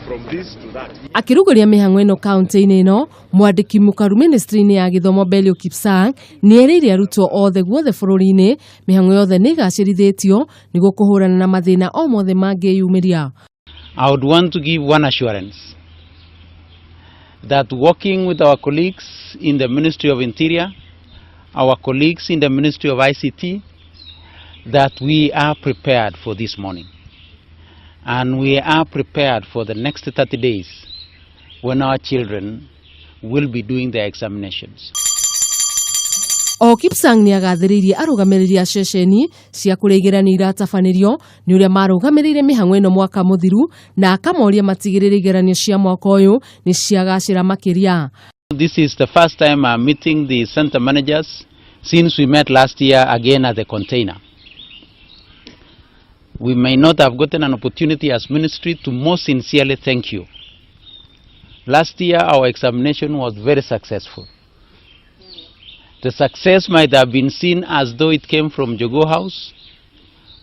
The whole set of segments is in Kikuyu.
From this to that. Akĩrugũria mĩhang'o ĩno kaunti-inĩ ĩno, mwandĩki mũkaru ministry-inĩ ya gĩthomo Belio Kipsang nĩ erĩire arutwo othe guothe bũrũri-inĩ mĩhang'o yothe nĩ ĩgacĩrithĩtio nĩguo kũhũrana na mathĩna o mothe mangĩyumĩria. I would want to give one assurance that working with our colleagues in the Ministry of Interior, our colleagues in the Ministry of ICT, that we are prepared for this morning. And we are prepared for the next 30 days when our children will be doing their examinations. O Kipsang nĩ agathĩrĩirie arũgamĩrĩri a ceceni cia kũrĩa igeranio iratabanĩrio nĩ ũrĩa marũgamĩrĩire mĩhang'o ĩno mwaka mũthiru na akamoria matigĩrĩre igeranio cia mwaka ũyũ nĩ ciagacĩra makĩria. This is the first time I'm meeting the center managers since we met last year again at the container. We may not have gotten an opportunity as ministry to most sincerely thank you. Last year our examination was very successful. The success might have been seen as though it came from Jogoo House,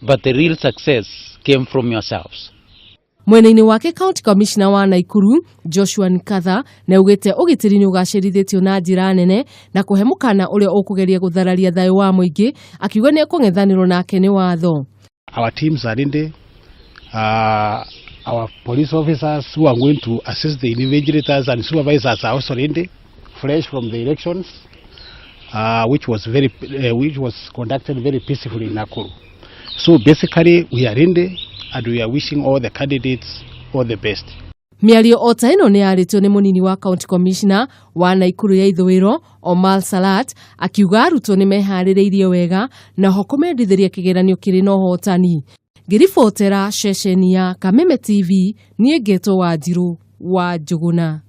but the real success came from yourselves. Mwena-inĩ wake, county commissioner wa Naikuru Joshua Nkatha nĩ augĩte ũgitĩri nĩ ũgacĩrithĩtio na njĩra nene na kũhe mũkana ũrĩa ũkũgeria gũthararia thayũ wa mũingĩ, akiuga nĩ ekũng'ethanĩrwo nake nĩ watho. Our teams are in there. Our police officers who are going to assist the invigilators and supervisors are also ready, fresh from the elections, which was conducted very peacefully in Nakuru. So basically, we are ready and we are wishing all the candidates all the best. Mĩario o ta ĩno nĩ yarĩtio nĩ mũnini wa county commissioner wa Naikuru ya ithũĩro Omar Salat, akiuga arutwo nĩ meharĩrĩirie wega na ho kũmendithĩria kĩgeranio kĩrĩ na ũhotani. Ngĩribotera ceceni ya Kameme TV, niĩ ngetwo Wanjirũ wa Njũgũna.